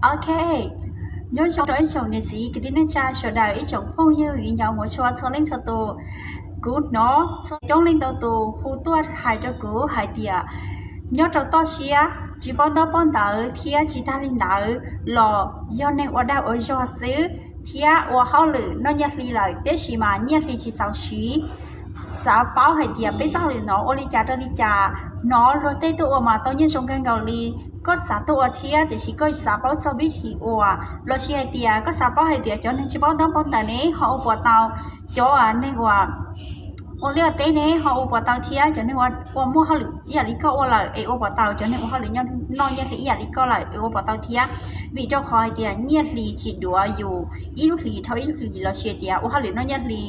Ok, nyob zoo rau ib tsoom niam txiv kwv tij neej tsa sawv daws, ib tsoom phooj ywg viv ncaus hmov tshua txhua leej txhua tus. Kuv hnov txhua coob leej ntau tus hu tuaj hais rau kuv hais tias nyob rau toj siab tsis paub ntaub paub ntawv thiab tsis tag li ntawd los yog neeg ua dag ua zog xwb thiab ua hauj lwm noj nyiaj hli lawm tiam sis mas nyiaj hli tsis txaus siv. Xav paub hais tias peb txoj hauj lwm no ua li cas rau li cas, hnov luag tej tuaj ua mas tau nyiaj zoo kawg nkaus li. Koj xav tuaj ua thiab tiam sis koj xav paub txog vib thi ua, los sis hais tias koj xav paub hais tias cov neeg tsis paub ntaub paub ntawv ne ho ua puas tau, cov neeg uas ua liaj teb ne ho ua puas tau thiab cov neeg ua muaj hauj lwm ib yam li koj ua lawm es ua puas tau, cov neeg ua hauj lwm noj nyiaj hli ib yam li koj lawm es ua puas tau thiab. Vim rau qhov hais tias nyiaj hli tsis duav yus ib lub hlis dhau ib lub hlis los sis tias ua hauj lwm noj nyiaj hli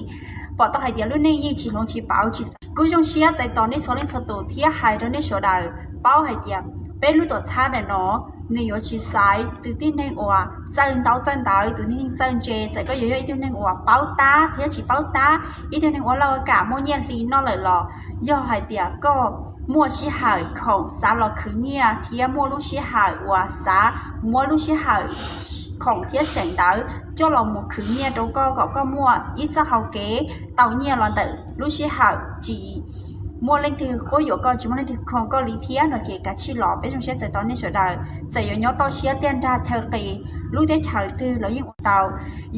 pom tau hais tias lub neej yeej tsis hloov tsis pauv tsis. Kuv zoo siab txais tos nej txhua leej txhua tus thiab hais rau nej sawv daws paub hais tias peb lub tuam txhab ntawm no nws yuav tsis xaiv tus tib neeg uas txawj ntaub txawj ntawv, tus tib neeg txawj ntse, txawm koj yuav yog ib tug neeg uas paub tab thiab tsis paub tab, ib tug neeg ua laj ua kam muaj nyiaj hli noj lawm los yog hais tias koj muaj sij hawm khoom xav los khwv nyiaj thiab muaj lub sij hawm uas xav muab lub sij hawm khoom thiab seem ntawd coj los mus khwv nyiaj rau koj kom koj muaj ib txoj hau kev tau nyiaj los ntawm lub sij hawm tsis muaj leej twg quab yuam koj, tsis muaj leej twg khoom koj li thiab no ces kav tsij los. Peb zoo siab txais tos nej sawv daws, txawm yuav nyob toj siab tiaj nrag chaw qis lub teb chaws twg los yeej ua tau.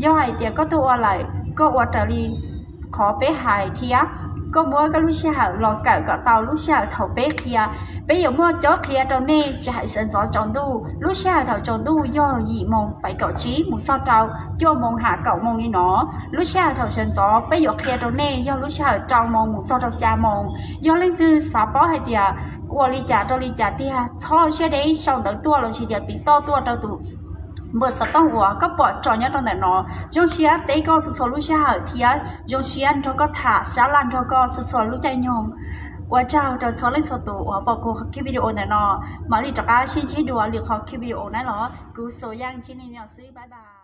Yog hais tias koj tuaj ua lawm, koj ua raws li qhov peb hais thiab koj muab koj lub sij hawm los kawm kom tau lub sij hawm thaum peb qhia. Peb yuav muaj cob qhia rau nej tsis hais sawv ntxov tsaus ntuj. Lub sij hawm thaum tsaus ntuj yog yim moos pais kaum tsib mus txog rau cuaj moos ham kaum moos li no. Lub sij hawm thaum sawv ntxov peb yuav qhia rau nej yog lub sij hawm rau moos mus txog rau xya moos. Yog leej twg xav paub hais tias ua li cas rau li cas tiag, txhob siab deb sau ntawv tuaj los sis tias tiv toj tuaj rau tus npawb xov tooj uas koj pom tso nyob rau ntawm no. Zoo siab teb koj txhua txhua lub sij hawm thiab zoo siab nrog koj tham sab laj nrog koj txhua txhua lub caij nyoog. Ua tsaug rau txhua leej txhua tus uas pom kuv qhov clip video ntawm no. Mam li rov qab sib ntsib dua lwm qhov clip video na los. Kuv Xu Yaj Ntsib Li no xwb, bye bye.